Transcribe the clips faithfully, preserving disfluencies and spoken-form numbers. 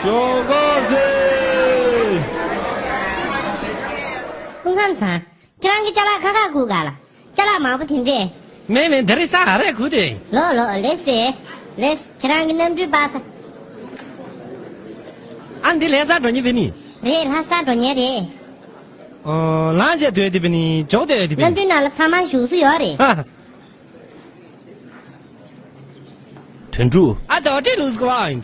ཡོ་གོ་སེ། སྐུ་ཁམས་བཟང་། ཁྱེད་རང་གི་ཅ་ལག་ཁ་ཁ་སྒུག་ག་ལ། ཅ་ལག་མང་པོ་དེ་འདྲས། མེད་མེད། འདི་རེད། ས་ཨ་རེ་ཁུ་དེ། ལོ་ལོ། ལེ་སེ། ལེ་སེ། ཁྱེད་རང་གི་གནམ་གྲུའི་པ་ས། ཨ་འདི་ལྷ་ས་འགྲོ་མཁན་བས་ནི། རེད། ལྷ་ས་འགྲོ་མཁན་རེད། ཨོ། ལངས་བྱས་སྡོད་དེ་བས་ནི། འཇོག་སྡོད་དེ་བས་ནི། གནམ་གྲུའི་ནང་ལ་ཚང་མ་བཞུགས་སུ་ཡོད་རེད། ཧ་ཧ། དོན་གྲུབ། ཨ་ད་ཨོ་ཏི་ལུས་ཀོ་ཨིན།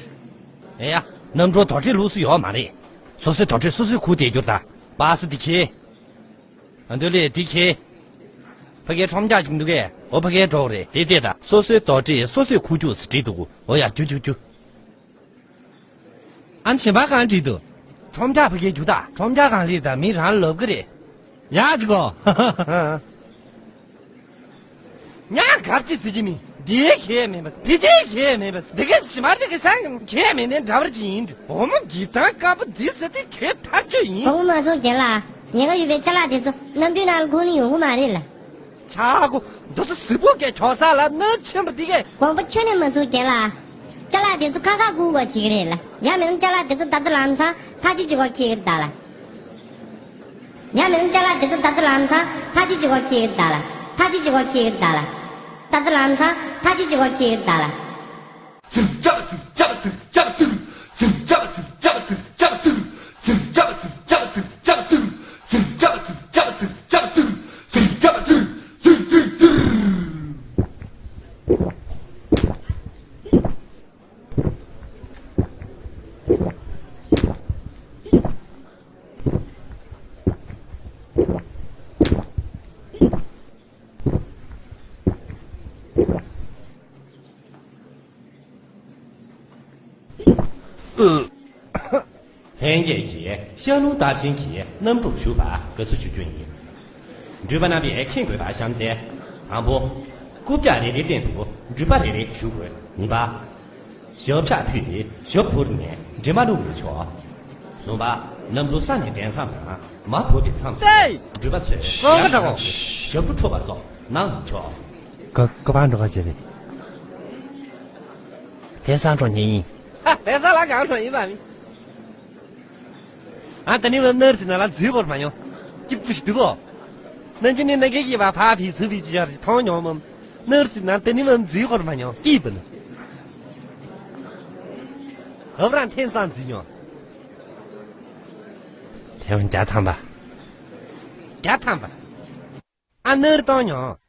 ཨེ་ཡ། གནམ་གྲུ་དོ་ཁྲི་ལུགས་སུ་ཡོད་མ་རེད། སོ་སོའི་དོ་ཁྲི་སོ་སོས་ཁུར་བསྡད་རྒྱུ་རེད་ད། པ་སེ་འདི་ཁྱེར། ཨ་འདོད་ལེ་འདི་ཁྱེར། ཕ་གིའི་ཁྲོམ་རྒྱག་ཅིག་འདུག་གས། འོ་ཕ་གིའི་འགྲོ་རེད། དེ་བལྟས་ད། སོ་སོའི་དོ་ཁྲི་སོ་སོས་ཁུར་རྒྱུ་ཟེར་བྲིས་འདུག་འོ་ཡ། རྒྱུ་རྒྱུ་རྒྱུ། ཨ་ནི་གཞན་པ་གང་བྲིས་འདུག་ཁྲོམ་རྒྱག་ཕ་གིའི་རྒྱུ་ད། ཁྲོམ་རྒྱག་གང་ལེགས་ད། མི་རང་ལབ་གི་རེད། ཡ་ཅིག་གོ། ཉག་གབ་ཅི་ཟེར་གྱི་མིན། འདིའི་ཁྱད་མེད་པ། ཕི་དེའི་ཁྱད་མེད་པ། འདི་གས་ཞི་མར་འདི་གས་སང་ཁྱད་མེད་ནས་འདྲ་བར་ཅི་ཡིན། བུ་མོ་གི་ཐང་དཀར་པོ་འདི་ཟེར་ཏེ་ཁྱད་ཐག་ཆོད་ཡིན། བུ་མོ་མ་སོང་རྒན་ལགས། ཉེན་ཁ་ཡོད་པའི་ཅ་ལག་དེ་ཚོ་གནམ་གྲུའི་ནང་ལ་ཁུར་ནས་ཡོང་གི་མ་རེད་ལ། ཆག་གོ། འདི་ཚོ་གཟི་ཕུག་གི་གྱོག་ས་ལ་ནོར་ཆེན་པོ་འདི་གས། དགོངས་པ་ཁྱོན་ནས་མ་ཚོམ་རྒན་ལགས། ཅ་ལག་དེ་ཚོ་ཁ་ཁ་སྒུག་དགོས་བྱེད་ཀྱི་རེད་ལ། ཡང་མིན་ན་ཅ་ལག་དེ་ཚོ་ད་ལྟ་ལམ་སང་ཕར་ཕྱིན་བྱེད་དགོས་ཁེལ་གྱི་རེད་ད་ལ། ཡང་མིན་ན་ཅ་ལག་དེ་ཚོ་ད་ལྟ་ལམ་སང་ཕར་ཕྱིན་བྱེད་དགོས་ཁེལ་གྱི་རེད་ད་ལ། ཕར་ཕྱིན་བྱེད་དགོས་ཁེལ་གྱི་རེད་ད་ལ། ད་ལྟ་ལམ་སང་ཕར་ཕྱིན་བྱེད་དགོས་ཁེལ་གྱི་རེད་ད་ལ། ལྷན་རྒྱས་ཀྱིས་ཤར་རླུང་རྟགས་ཅན་གྱི་གནམ་གྲུར་བཞུགས་པར་དགའ་བསུ་ཞུ་རྒྱུ་ཡིན། འགྲུལ་པ་རྣམ་པས་མཁྱེན་དགོས་པ་གཤམ་གསལ། དང་པོ། རྐུབ་བཀྱག་རེ་རེའི་སྟེང་དུ་འགྲུལ་པ་རེ་རེ་བཞུགས་དགོས། གཉིས་པ། ཞབས་བཅགས་ཕུད་དེ་ཞབས་ཕུར་ནས་འདྲེ་མ་བླུགས་མི་ཆོག་གསུམ་པ། གནམ་གྲུ་ས་ནས་འདྲེན་མཚམས་དང་མར་བབས་པའི་མཚམས་སུ། ཨེ། འགྲུལ་པ་ཚོས་ཡར་བཞེངས་ཏེ་ཞབས་བྲོ་འཁྲབ་པ་སོགས་གནང་མི་ཆོག་ཀ་ཀ་པང་འགྲོ་ག་བྱས་པས། ལྷ་སར་འགྲོ་མཁན་ཡིན། ཧ། ལྷ་ས་ལ་གང་འགྲོ་ཡིན་པ་མིན། ཨ་ད་ནི་བབ་ནར་སི་ན་ལ་འཛུལ་བར་མ་མྱོང་། སྐྱིད་པོ་ཞིག་འདུག་གོ། ན་ཅི་ནི་ན་གེ་གི་བ་ཕ་ཕི་ཚུ་བི་ཅི་ཡར་ཞིག་མཐོང་མྱོང་མམ། ནར་སི་ན་ད་ནི་བབ་འཛུལ་བར་མ་མྱོང་། སྐྱིད་པོ་ནི། བབ་རང་ཐེན་ཙང་འཛུལ་མྱོང་། ཐེ་ཝན་བརྒྱ་ཐམ་པ། བརྒྱ་ཐམ་པ། ཨ་ནར་བཏང་མྱོང་།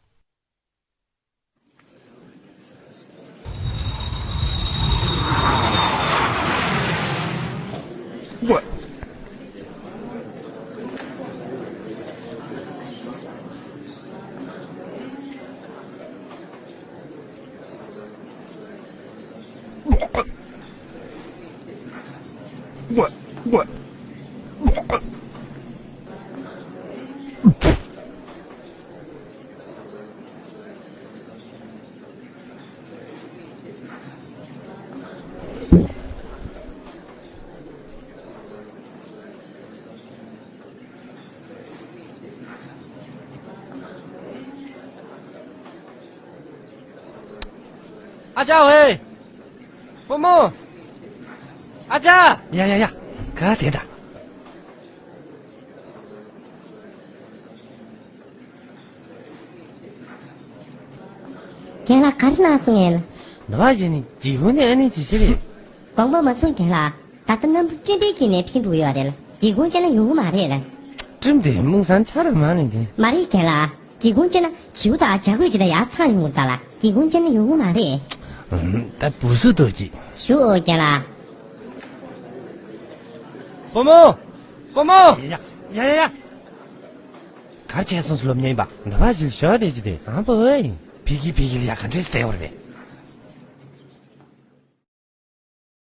ཨ་ཅག་ཝེ། བུ་མོ། ཨ་ཅག་ཡ་ཡ་ཡ། ག་དེ་ད། རྒན་ལགས་ག་རེ་གནང་སོང་ངས་ལ། ནུ་བ་ཞིག་ནི་སྒེའུ་ཁུང་ནས་ཨ་ནི་ཅི་ཞིག་རེད། དགོངས་པ་མ་ཚོམ་རྒན་ལགས། ད་ལྟ་གནམ་གྲུ་སྤྲིན་པའི་དཀྱིལ་ནས་འཕུར་འགྲོ་ཡོད་རེད་ལ། སྒེའུ་ཁུང་བཅད་ན་ཡོང་གི་མ་རེད་ལ། སྤྲིན་དེ་མུང་སང་ཆ་ར་མ་ནས་དེ། མ་རེད་རྒན་ལགས། སྒེའུ་ཁུང་བཅད་ན་བྱིའུ་དང་བྱ་རྒོད་ཅིག་དང་ཡར་འཚང་ཡོང་གི་རེད་ད་ལ། སྒེའུ་ཁུང་བཅད་ན་ཡོང་གི་མ་རེད། ད་བུ་སུ་འདུག་ཅིག་ཞུ་ཨོ་རྒན་ལགས། བུ་མོ། བུ་མོ། ཡ་ཡ་ཡ་ཡ། གར་བྱས་སོང་སུ་སློབ་གཉེར་པ། ནུ་བ་ཞིག་ཞོག་དེ་ཅི་དེ་ཨང་པོ་ཨེ། ཕི་གི་ཕི་གི་ལ་ཡ་ག་འདྲས་བསྡད་པ་རེད།